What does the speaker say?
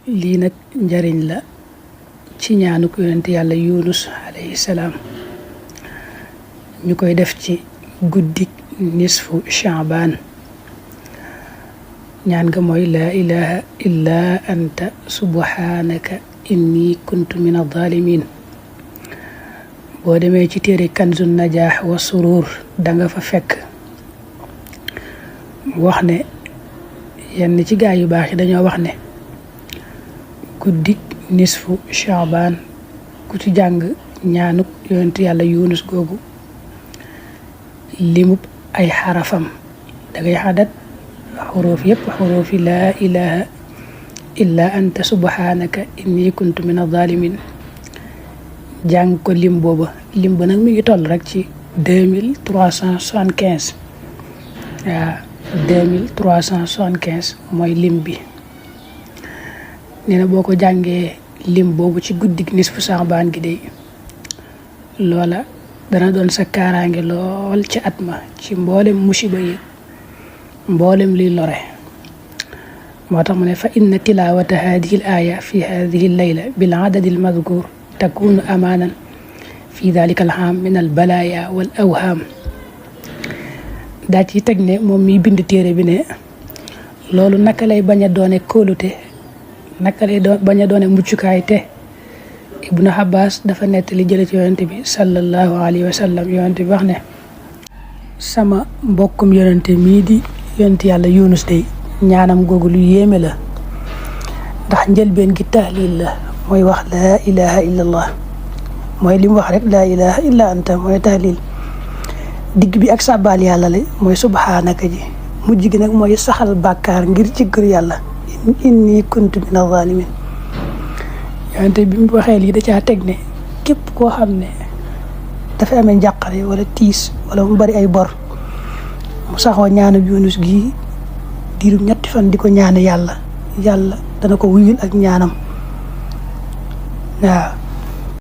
lii nag njariñ la ci ñaanu ko yonent yàlla Yunus alayhi salaam ñu koy def ci guddik nisfu Sha'ban ñaan nga mooy laa ilaha illa anta subhanaka inni kuntu min adh-dhalimin boo demee ci téere Kanzun Najaax wa Surur danga fa fekk wax ne yenn ci gaa yu baax yi dañoo wax ne guddik nisfu Sha'ban ku ci jàng ñaanuk yonent yàlla Yunus googu limub ay xarafam dangay xadat xuruuf yépp xuruufi laa ilaha illa anta subhanaka inni kuntu min adh-dhalimin jàng ko lim booba lim ba nag mi ngi toll rek ci 2375 waaw 2375 mooy lim bi nee na boo ko jàngee lim boobu ci guddik nisfu Sha'ban gi de loola dana doon sa kaaraange lool ci at ma ci mboolem musiba yi mboolem liy lore moo tax mu ne fa inna tilawata hadihi al aya fi hadihi al layla bil adadi al madhkur takunu amanan fi dhalika al ham min al balaya wal awham daa ci teg ne moom miy bind téere bi ne loolu naka lay bañ a doone kóolute naka lay bañ a doone muccukaay te Ibnu Abbas dafa nettali jële ci yonent bi sallallahu alayhi wa sallam yonent bi wax ne sama mbokkum yonent mii di yonent yàlla Yunus day ñaanam googu lu yéeme la ndax njëlbeen gi tahlil la mooy wax laa ilaha illa allah mooy li mu wax rek laa ilaha illa anta mooy tahlil digg bi ak sàbbaal yàlla la mooy subhanaka ji mujj gi nag mooy saxal bàkkaar ngir jéggalu yàlla inni kuntu min adh-dhalimin yonente bi mu waxee lii da caa teg ne képp koo xam ne dafa amee njàqare wala tiis wala mu bari ay bor mu saxoo ñaanu Yunus gi diirum 3 fan di ko ñaan yàlla dana ko wuyul ak ñaanam waaw